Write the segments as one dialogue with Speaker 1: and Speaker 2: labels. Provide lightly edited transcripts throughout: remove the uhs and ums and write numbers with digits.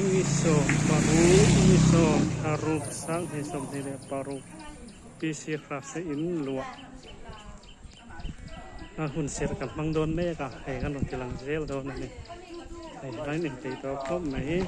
Speaker 1: Ni sawm paruk ni sawm thlaruk sanghnih 26 PC Crafts te in luah a hun serh kan hmang dawn mek a hei kan rawn ti lang zel dawn a ni hei an inpeih tawh khawp mai.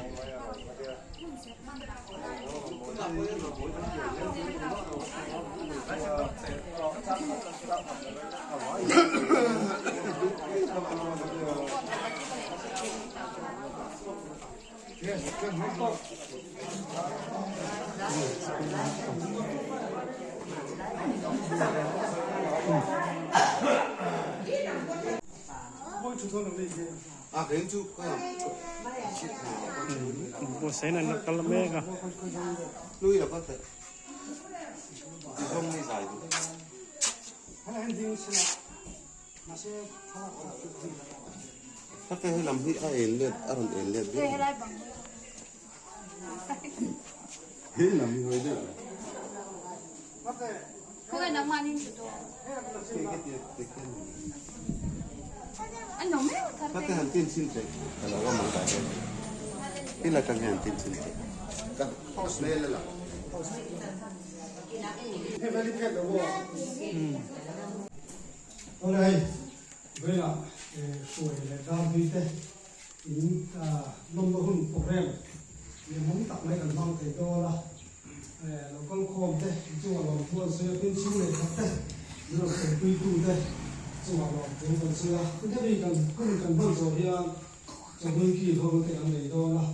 Speaker 1: Buatsaihna an la kal mek a.
Speaker 2: Vawilah hruai leh darpui te in lawmna hun program lehmawm tak mai kan hmang thei dawn a, lo kal khawm te chungah lawmthu an sawi a, tin chhung leh khat te min rawn thlenpui tu te chungah lawmthu kan sawi a, tin hemi kan hun kan hman zawh hian chawhmui kil ho te kan nei dawn a,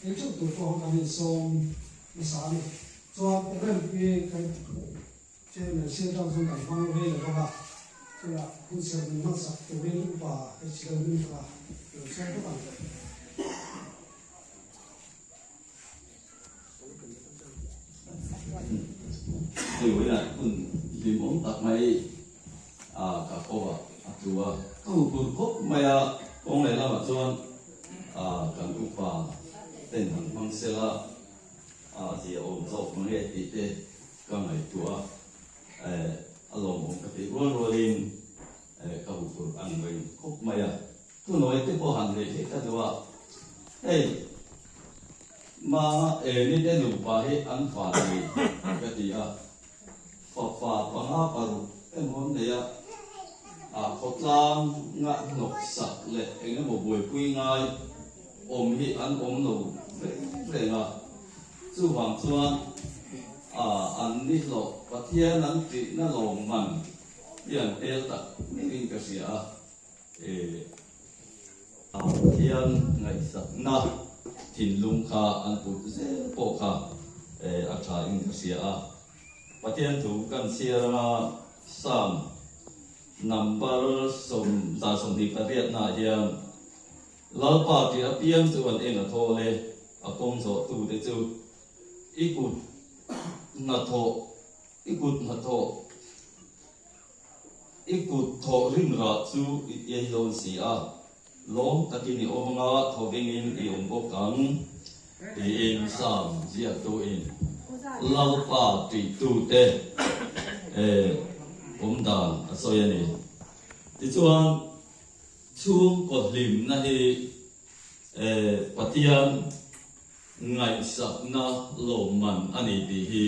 Speaker 2: eng theuh tur pawh kan insawm nasa a ni. Chuan program hi kan. Chairman Sialtang chuan kan hmang rei lo bawk a, chutah hun serh min hmansak turin upa HL Mitra lo sawi bawk ang.
Speaker 3: Hei vawiinah hun hlimawm tak mai a ka ko a, a tu a, ka hmu phur khawp mai a, kawng leh lamah chuan kan upa ten han hmang sela a zia awm zawk mang e tih te Ka ngaihtuah a, a lawmawm ka tih rual rualin ka hmu tur ang reng khawp mai a. Thunawi te pawh han neih hlek ka duh a, hei ma Eni te nupa hi an fa nei ka ti a, fapa panga paruk emaw an nei a, a khawtlang ngah hnawk sak leh eng emaw buaipui ngai awm hi an awm lo reng reng a. Chuvang chuan an ni hlawh Pathian an tihna lawm man hi an tel tak ngeiin ka hria a. Pathian ngaihsakna thinlung kha an put zel pawh kha a tha in ka hria a. Pathian thu kan chhiar anga Psalm number 128 ah hian Lalpa tih apiang chu an eng a thawl e, a kawng zawh tu te chu i kut hnathawh, i kut hnathawh, i kut thawh rim rah chu i ei dawn si a, lawm takin i awm anga thawvengin i awm bawk ang tiin Psalm ziaktu in Lalpa tih tu te awm dan a sawi a ni. Tichuan. Chhungkaw hlimna hi Pathian ngaihsakna lawmman a ni tih hi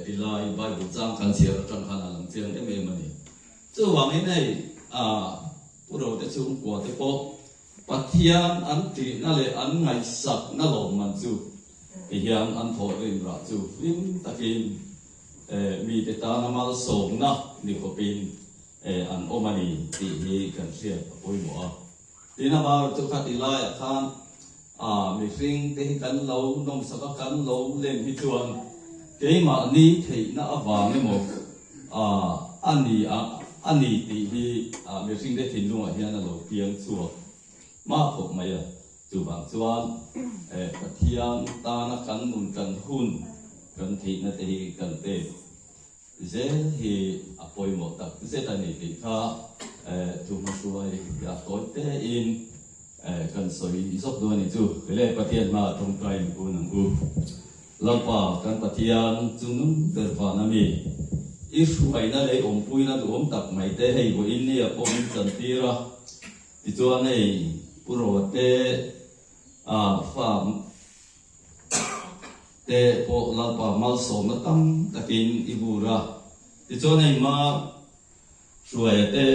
Speaker 3: tilai Bible chang kan chhiar atang khan a lang chiang em em a ni. Chuvangin hei Pu Rote chhungkua te pawh Pathian an tihna leh an ngaihsakna lawmman chu tihian an thawh rim rah chu hlim takin mite tana malsawmna ni khawpin an awm a ni tih hi kan hriat a pawimawh a. Tin a var chu khati laiah khan mihring te hi kan lo nawmsak a, kan lo lem hi chuan keimahni theihna avang emaw a ni a a ni tih hi mihring te thinlungah hian a lo piang chhuak hma khawp mai a. Chuvang chuan Pathian tana kan nun kan hun kan theihna te hi kan pek Zel hi a pawimawh tak zet a ni tih kha thu hmahruai a tawi tein kan sawi zawk duh a ni chu. Kele Pathian hmaah tawngtai in kun ang u. Lalpa kan Pathian chu nung ber van a mi. I hruaina leh awmpuina duhawm tak mai te hei vawiin nia pawh min chantir a. Tichuan hei Pu Rote. Fa te pawh Lalpa malsawmna tam takin i vur a. Tichuan hei hma hruaia te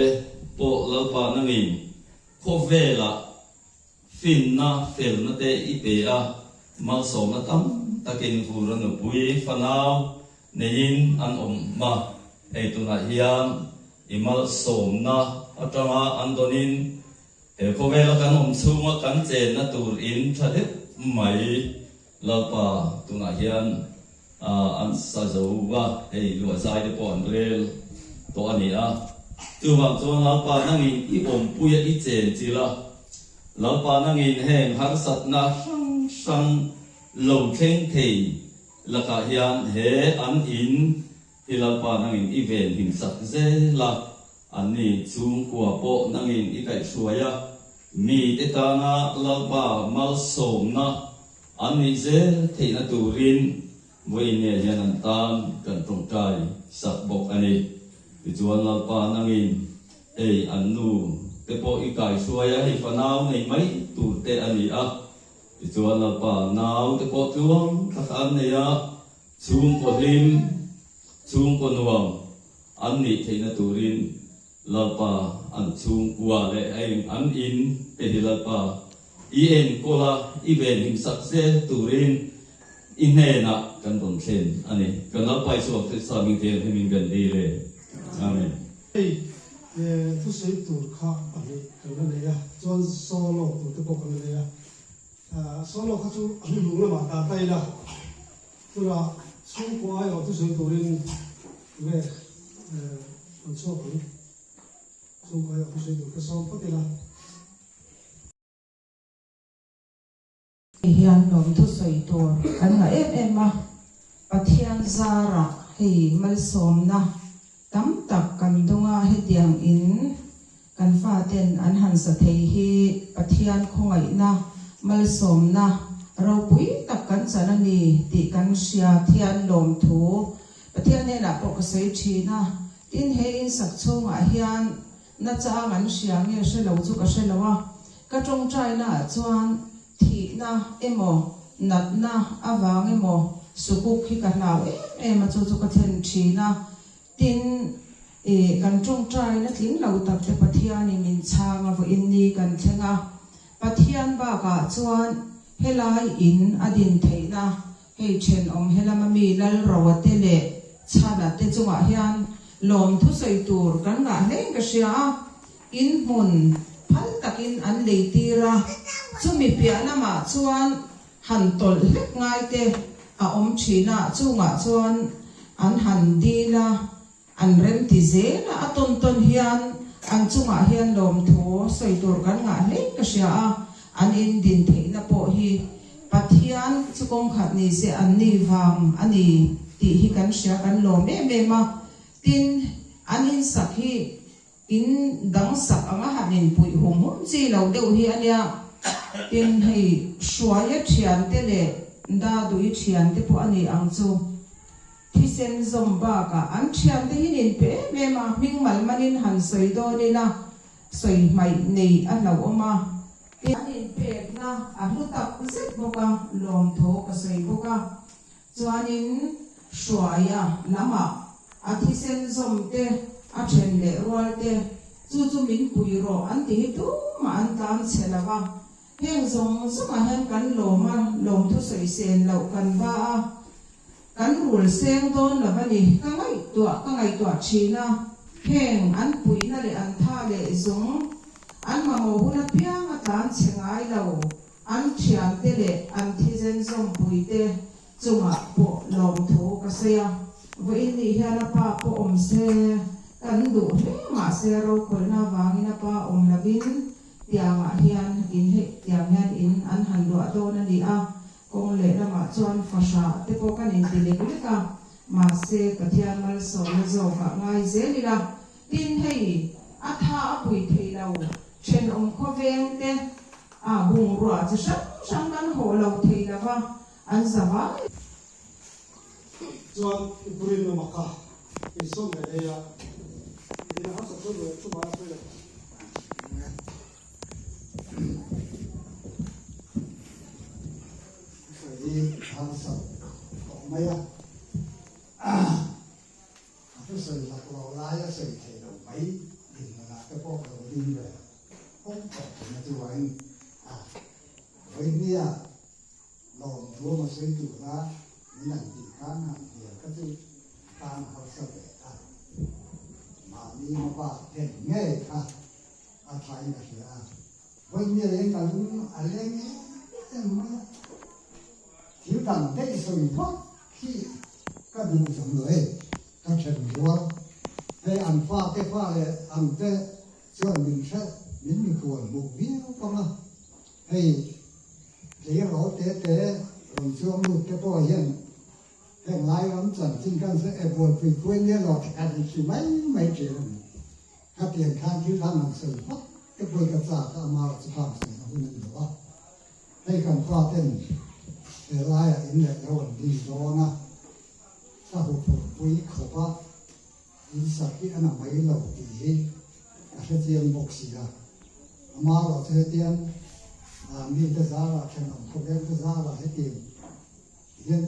Speaker 3: pawh Lalpa nangin khawvelah finna felna te i pe a, malsawmna tam takin vur a nupui fanau neiin an awm a. Hei tunah hian i malsawmna atanga an dawnin He khawvela kan awm chhunga kan chenna tur in tha deuh mai Lalpa tunah hian an sa zo va, hei luahzai te pawh an rel tawh a ni a. Chuvang chuan Lalpa nangin i awmpuia i chen chil a, Lalpa nangin heng harsatna hrang hrang lo thleng thei lakah hian he an in hi Lalpa nangin i venhim sak zel a. Anni chhungkua pawh nangin i kaihhruai a, mite tana Lalpa malsawmna an nih zel theihna turin vawiin nge hian an tan kan tawngtai sak bawk a ni. Tichuan Lalpa nangin hei an nu te pawh i kaihhruai a, hei fanau nei mai tur te a ni a. Tichuan Lalpa nau te pawh tluang tak an nei a, chhungkaw hlim, chhungkaw nuam An nih theihna turin Lalpa an chhungkua leh a eng an in te hi Lalpa i enkawl a, i venhim sak zel turin i hnenah kan rawn thlen a ni. Kan Lalpa Isua Krista hming thiang hlimin kan dil e. Amen.
Speaker 2: Hei thusawi tur kha pahnih kan la nei a, chuan solo tur te pawh kan la nei a. Solo kha chu a hnuhnung lamah dah ta ila. Tunah chhungkua aiawh thusawi turin nge an chhuak ang? Chhungkua aiawh thusawi tur ka sawm phawt ila.
Speaker 4: Hei hian lawm thusawi tur kan ngah em em a, Pathian zarah hei malsawmna tam tak kan dawng a, hetiang in kan faten an han sa thei hi Pathian khawngaihna malsawmna ropui tak kan chan a ni tih kan hria thian lawmthu Pathian hnenah pawh ka sawi thin a, tin he insak chhungah hian nachang an hria nge hre lo chu ka hre lo a, ka tawngtaina ah chuan thihna emaw natna avang emaw sukuk hi ka hlau em em a chu chu ka thlen thin a, tin i kan tawngtaina tling lo tak te Pathianin min chhang a vawiin ni kan thleng a, Pathian bakah chuan helai in a din theihna Hei thenawm helama mi Lalroa te leh Chhana te chungah hian lawmthu sawi tur kan ngah hlein ka hria a, in hmun phal takin an lei tir a, chumi piah lamah chuan han tawlh hlek ngai te a awm thin a, chungah chuan an han dil a, an rem ti zel a, a tawn tawn hian an chungah hian lawmthu sawi tur kan ngah hlein ka hria a, an in din theihna pawh hi Pathian chu kawngkhat ni se an ni vang a ni tih hi kan hria kan lawm em em a, tin an in sak hi in dang sak anga han in puih hum hum chi lo deuh hi a nia, tin hei Hruaia thiante leh Daduhi thiante pawh a ni ang chu. Thisen zawm bakah an thiante hi nin pe em em a, hming mal manin han sawi dawn ila sawi hmaih nei a hlauhawm a. Tin, an inpekna a hlu tak zet bawk a, lawmthaw ka sawi bawk a. Chuanin Hruaia lamah a thisen zawm te, a then leh rual te, chu chu min pui rawh an ti hi tumah an tlan chhe lo a. Heng zawng zawngah hian kan lawm a, lawmthu sawi sen loh kan va a. Kan rul seng dawn lo a ni. Ka ngaihtuah ka ngaihtuah thin a, heng an puihna leh an tha leh zung, an mamawh hun apiang a tlan chhe ngai lo, an thiante leh an thizen zawmpuite chungah pawh lawmthu ka sawi a. Vawiin nih hian a pa pawh awm se kan duh hle mahse rokhawlhna avangin a pa awm lovin tiangah hian in hei tiang hian in an han luah dawn a ni a. Kawng leh lamah chuan fahrah te pawh kan inti lek lek a, mahse Pathian malsawmna zawkah ngai zel ila, tin hei a tha a pui thei lo, thenawm khawveng te ah bungrua chi hrang hrang kan hawh lo thei lo va, an za vai.
Speaker 2: Chuan i burin na maka insawm ve thei a, i harsat chuan chumah a sawi lo.
Speaker 5: harsat tawh mai a, a thusawi laklawh lai a sawi thei lo mai dinhmunah te pawh ka lo ding ve fawk tawh thin a chuangin a vawihnia lawmthu a sawi tura min han tih khan han hnial kha chu tan harsa ve a, mahni hmabak then ngei kha a thain a hria a. Vawihnia leng ka lung a leng em em mai a, thil dang daih sawi vak hi ka duh zawm lo e, ka then rual. Hei an fate fa leh ang te chuan min hre min mikhual hmuh viau pang a, hei tleirawl te te rawn chuang lut te pawh hian heng lai ram chanchin khan se e bualpui khuai nia lo thlan hri mai mai thin a ni. Khatiang khan thil dang an sawi vak te pawh ka chak a, amah chu khang sawi na hun a ni lo a. Hei kan fa ten he laiah in leh lo an din dawn a, ka huphurh pui khawp a, in sak hi a na mai lo tih hi ka hre chiang bawk si a. Amah erawh chu hetiang mite zarah thenawm khawvel te zarah hetiang hian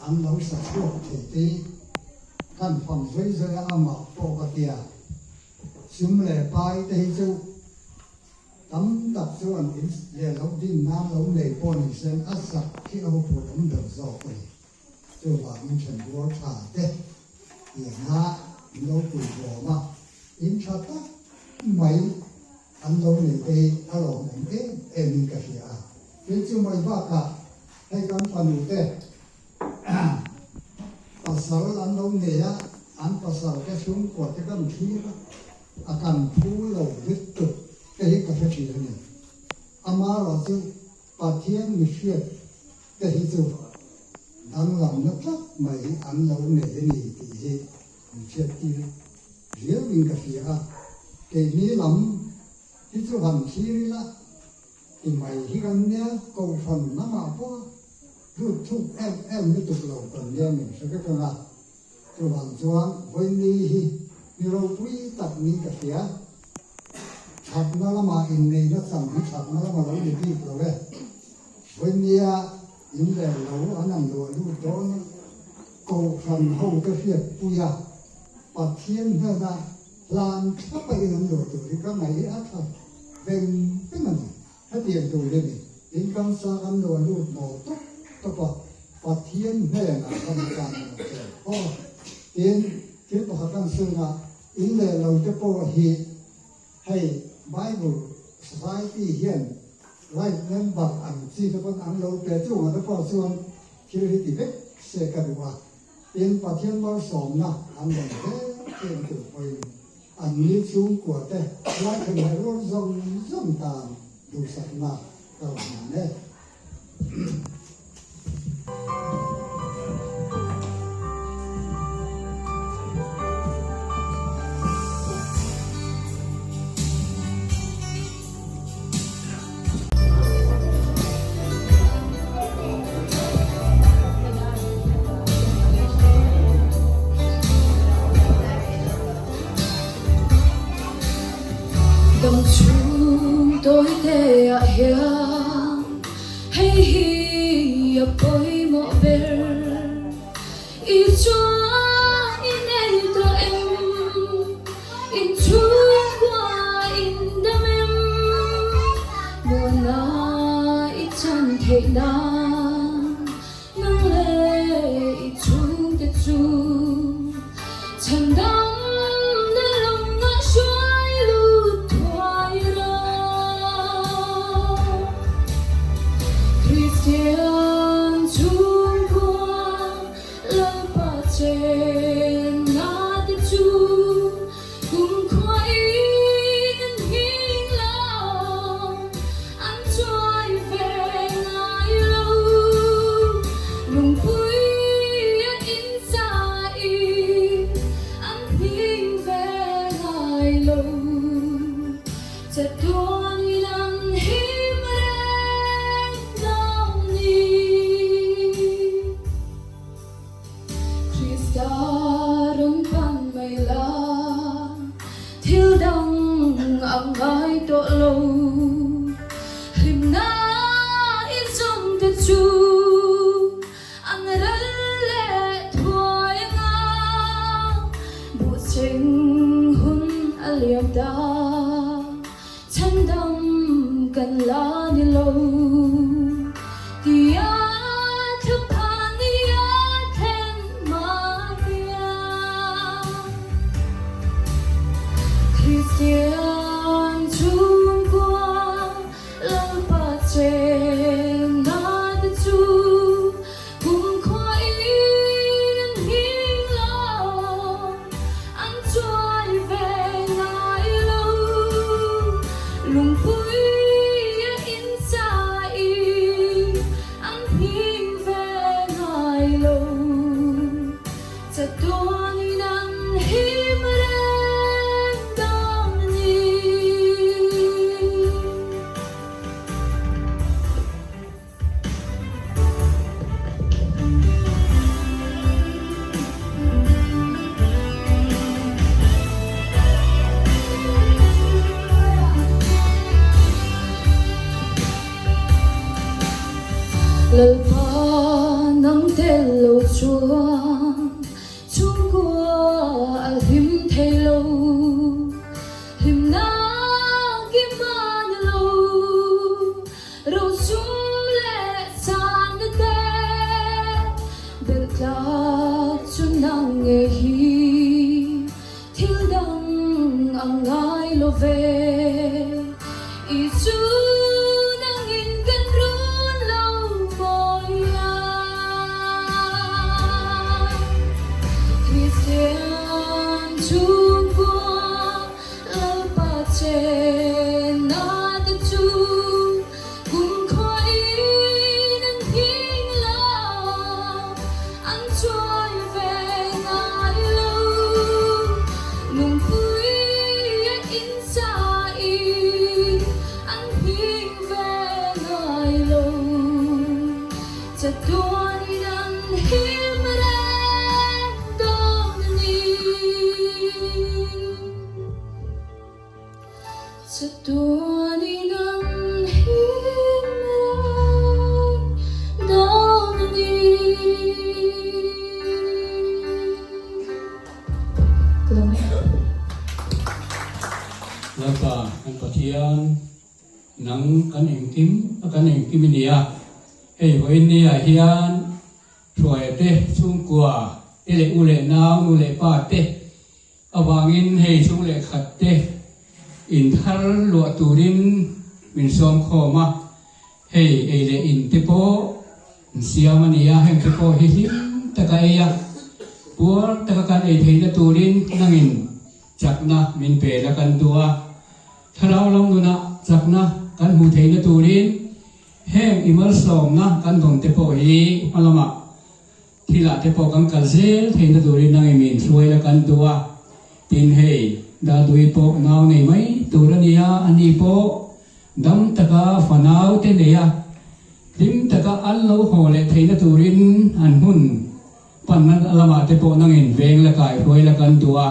Speaker 5: An lo sa chhuak thei te kan fang zui zui a amah pawh ka tia. Sum leh pai te hi chu tam tak chu an in leh lo din nan lo nei pawh ni sen a sak khi a huphurh awm ber zawk a ni. Chuvangin thenrual tha te tianga an lo pui bawm a, in tha tak mai an lo nei te hi a lawmawm em em in ka hria a. Tin chu mai bakah hei kan fanu te pasal an lo nei a, an pasal te chhungkua te kan thlir a, a kan phu lo lutuk te hi ka hre thin a ni. Amaherawhchu Pathian mihriat te hi chu danglamna tlat mai hi an lo nei a ni tih hi min hriattir riauin ka hria a, keini lam hi chu han thlir ila ti mai hi kan nia, Kohhran lamah pawh lut thuk em em lutuk lo kan nia min hre vek ang a, chuvang chuan vawiini hi mi ropui tak ni ka hria, thatna lamah inneihna chang hi thatna lama lo ni bik lo e, vawiinia in leh lo an han luah lut dawn a, Kohhran ho te hriatpui a, Pathian hnena hlan thlap a in an luah tur hi ka ngaih a tha veng veng a ni. Hetiang tur hi a ni, in kan sa kan luah lut maw tawp tawp a, Pathian hnenah kan tan a lo tel aw. Tin, thil pakhat kan sawi a, in leh lo te pawh hi hei Bible Society hian Life member ang chi te pawn an lo pe chungah te pawh chuan thil hi ti vek se ka duh a, tin Pathian malsawmna an rawn zel em tur pawhin an ni chhungkua te laikhan leh rual zawng zawng tan duhsakna ka rawn hman e.
Speaker 6: Dam chhung tawi te ah hian hei hi a pawimawh ber. I chuan i nei tawh em? In chhungkua in dam em? Muana i chan theih nan nang leh i chhungte chu chhan dam na lawngah hruai lut thuai rawh. Kristian chhungkua Lalpa chenna te chu kumkhuain an hing lo, an chuai ve ngai lo. Lungpui a insain an hing ve ngai lo. Chatuanin an him reng dawn ni. Krista rawn pan mai la, thil dang a ngai tawh lo. Hlimna i zawng te chu. na te chu kum khuain an nghing lo, an chuai ve ngai lo. Lungpui a in chai an nghing ve ngai lo. Chatuanin an him reng dawn a ni. Lalpa nang tel lo chuan chhungkua a hlim thei lo, hlimna kim a ni lo, rosum leh chana te belh tlak chu nang ngei hi thil dang a ngai lo ve. I chu nangin kan run lo mawi a. Kristian chhungkua Lalpa chenna te chu kumkhuain an nghing lo, an chuai ve ngai lo. Lungpui a inchai an nghing ve ngai lo. Chatuanin an him reng dawn a ni. Chatuanin an him reng dawn a ni.
Speaker 7: Lalpa kan Pathian, nang kan engkim a kan engkim i ni a, hei vawiin ni ah hian Hruaia te chhungkua te leh u leh nau, nu leh pa te avangin hei chhung leh khat te inthar luah turin min sawm khawm a, hei ei leh in te pawh an siam a ni a, heng te pawh hi hlim taka ei a, puar taka kan ei theihna turin nangin chakna min pe la kan duh a, thlarau lam nunah chakna kan hmuh theihna turin heng i malsawmna kan dawn te pawh hi hma lamah Thilah te pawh kan kal zel theihna turin nangin min hruai la kan duh a, tin hei Dadui pawh nau nei mai tur a nia, ani pawh dam taka fanau te nei a, hlim taka an lo haw leh theihna turin an hmun panna lamah te pawh nangin veng la kai hruai la kan duh a,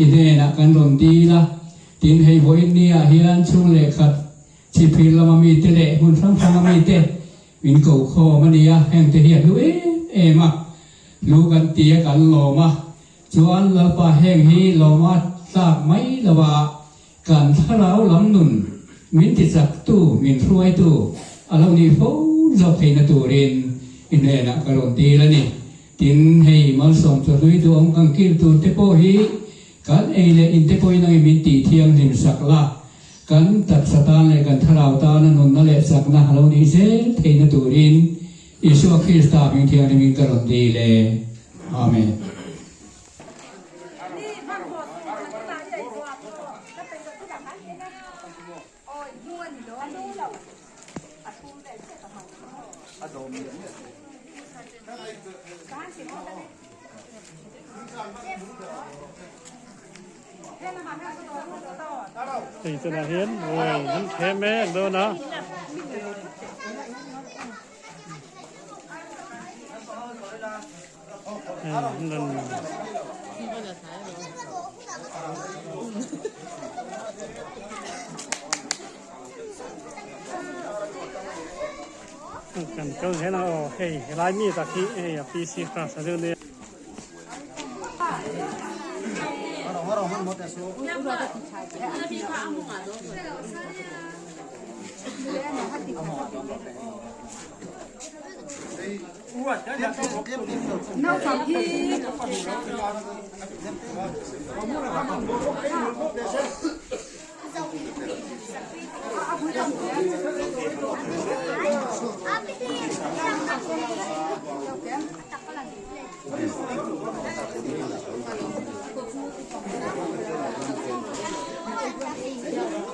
Speaker 7: i hnenah kan rawn dil a, tin hei vawiin niah hian chhung leh khat chhiphir lama mite leh hmun hrang hranga mite Min ko khawm a nia, hengte hi a hlu em em a, hlu kan ti a kan lawm a, chuan Lalpa heng hi lawma tlak mai lo a, kan thlarau lam nun min ti chak tu, min hruai tu a lo nih fo zawk theihna turin i hnenah ka rawn dil a ni. Tin, hei malsawm chu hlui duhawm kan kil tur te pawh hi kan ei leh in te pawhin angin min tih thianghlim sak la, Kan taksa tan leh kan thlarau tana nunna leh chakna a lo nih zel theihna turin Isua Krista hming thianghlimin ka rawn dil e. Amen.
Speaker 1: Hei tunah hian ruai an thleh mek dawn a. Kan kal zel a aw hei helai mi tak hi hei a PC class a deuh nia.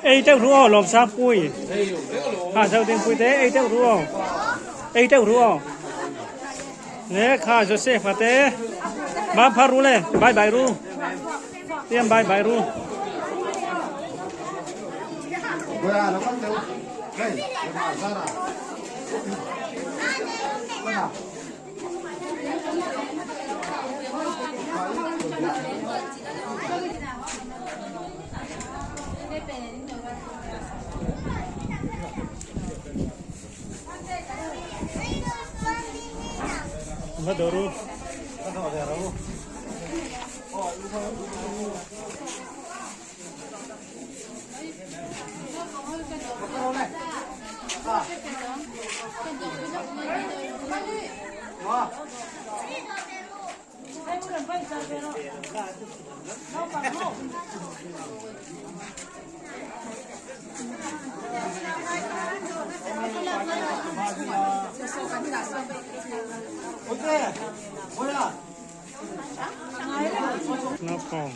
Speaker 1: Ei teuh ru aw Lawmsangpui. Kha Zodingpui te ei teuh ru aw. Ei teuh ru aw. Ne kha Joseph a te. Mam phar ru le. Bye bye ru. Tiam bye bye ru. Va do ru. Va do ve ru. Naupang.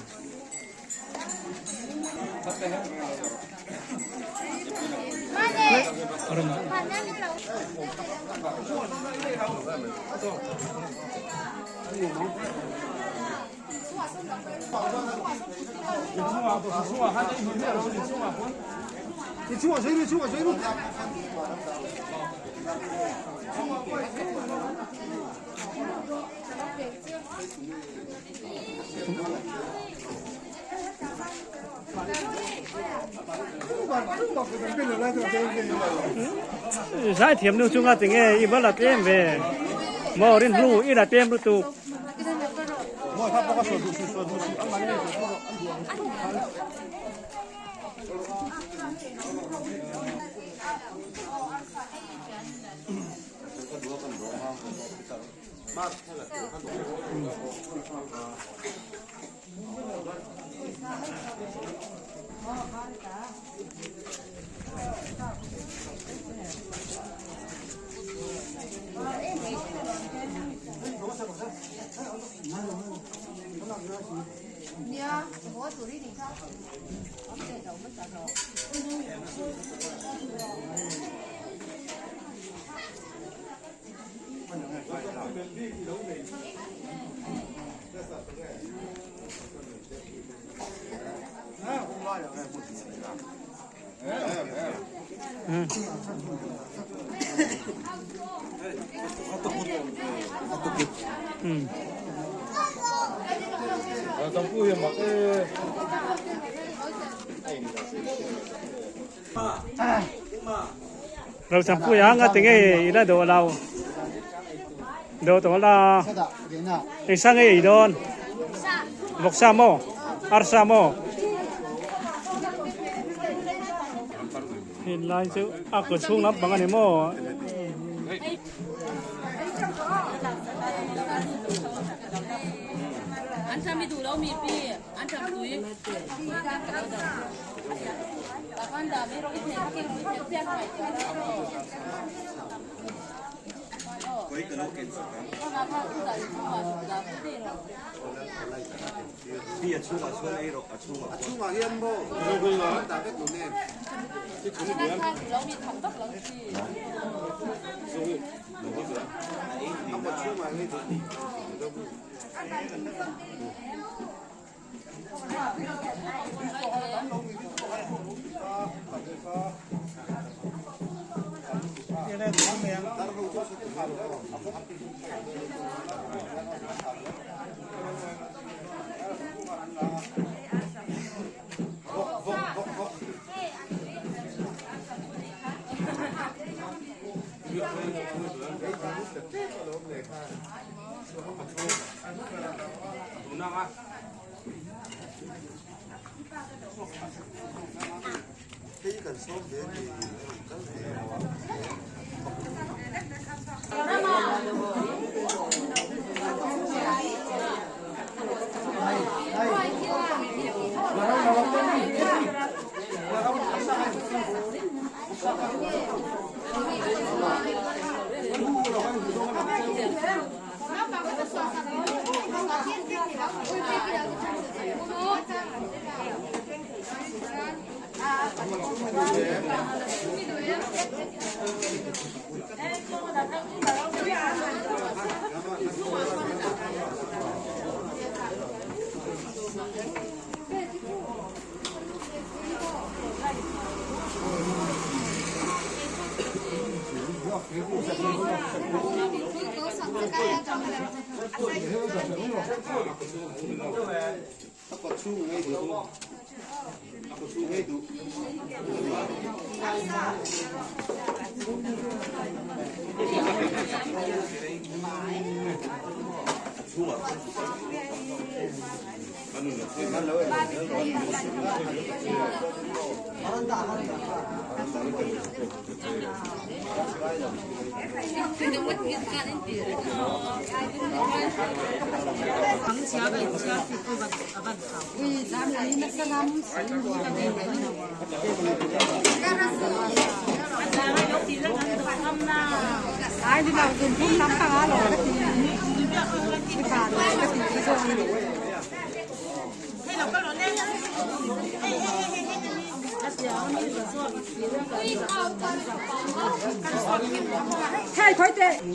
Speaker 1: Zaithiam nu chunga tinge i va la tlem ve maw rin hnu i la tlem lutuk. Rosampuia nga tinge i la dawh lo dawh tawh la engsa nge ei dawn vawksa maw arsa maw helai chu a kaw chhung lampang a ni maw.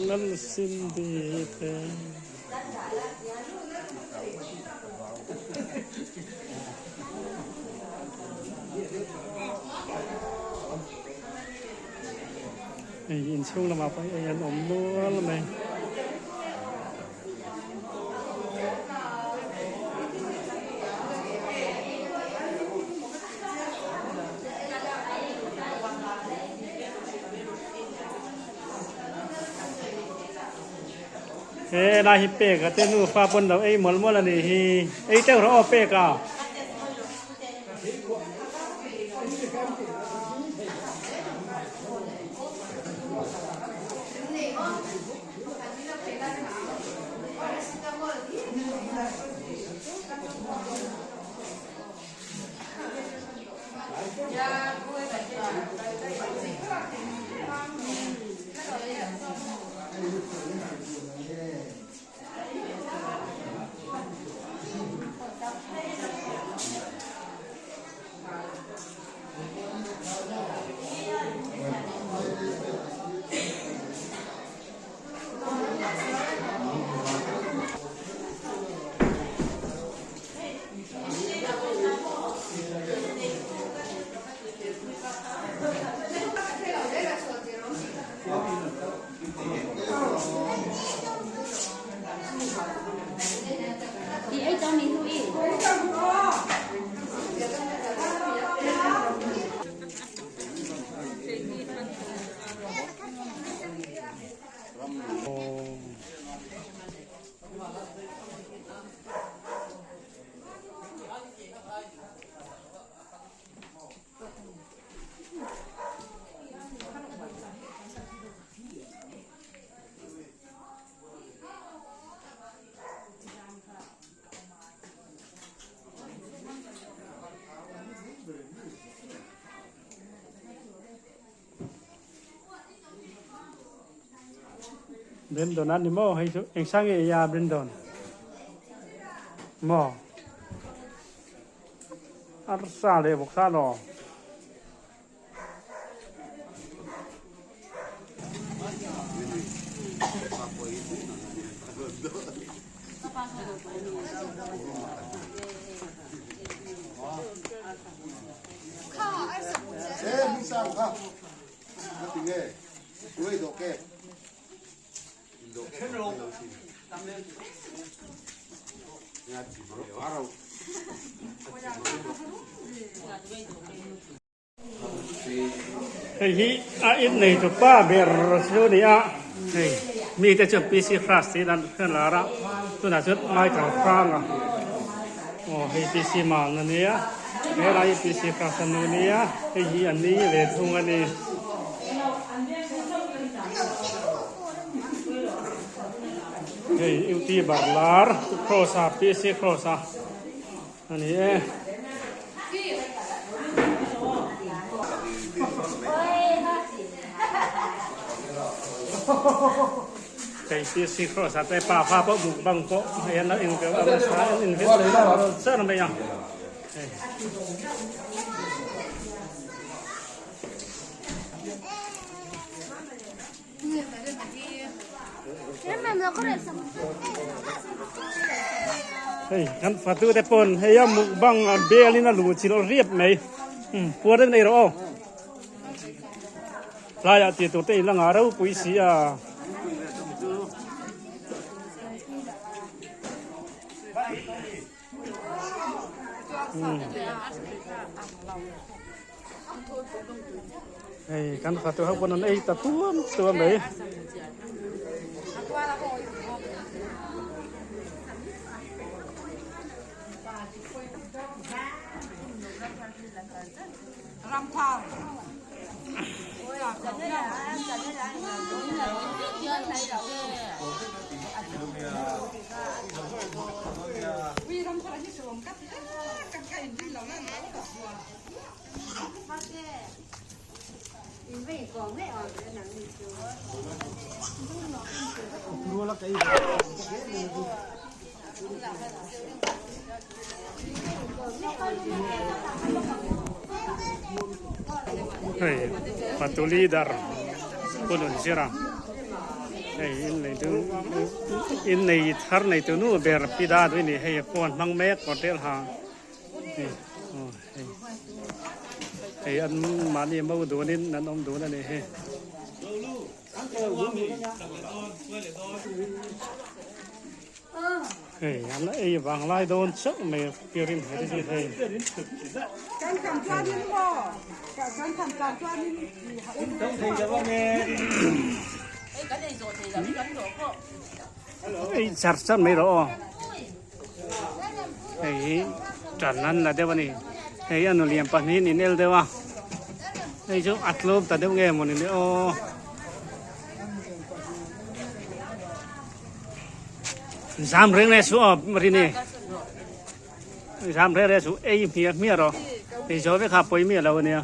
Speaker 1: Lal Cindy te. Hei inchhung lamah pawh hei an awm nual mai. He lai hi pek a te nufa pawn lo ei mawlh mawlh a nih hi ei teuh rawh aw pek a. Brandon a ni maw hei chu eng sang nge ia Brandon maw arsa leh vawksa law. Hei hi a in nei tu pa ber chu a ni a, hei mite chuan PC class tiin an hre lar a, tunah chuan Michael Hranga aw hei PC man a nia, helai hi PC class a nu nia, hei hi a ni ve thung a ni. Hei youtuber lar Kross a PC Kross a. A ni e. Hei PC Cross a te pa fa pawh mukbang pawh hei an lo in veuh a nasa an in veuh char mai a. Hei. Hei kan fatu te pawn hei a mukbang a bel in a luh chilh riap mai. Puar deuh nei rawh aw. Tlaiah tih tur te in la ngah ropui si a. Hei kan fatu ho pawn an ei ta tuam tuam mai. Hei fatu leader Pu Nunzira hei innei tu innei thar nei tu nu ber pi da tui ni hei phone hmang mek hotel ha hei aw hei hei an mahni mo dunin an awm dun a ni hei. Hei an ei vang lai dawn chauh mai pirin he te chu hei. Ei char char mai rawh aw. Hei hi tan an la deuh a ni. Hei a nulian pahnihin in el deuh a. Hei chu a tlawm ta deuh nge mawni le aw. Zam reng reng suh aw Rini. Zam reng reng suh ei hmiah hmiah rawh. Ei zo vek kha pawi miah lo a nia.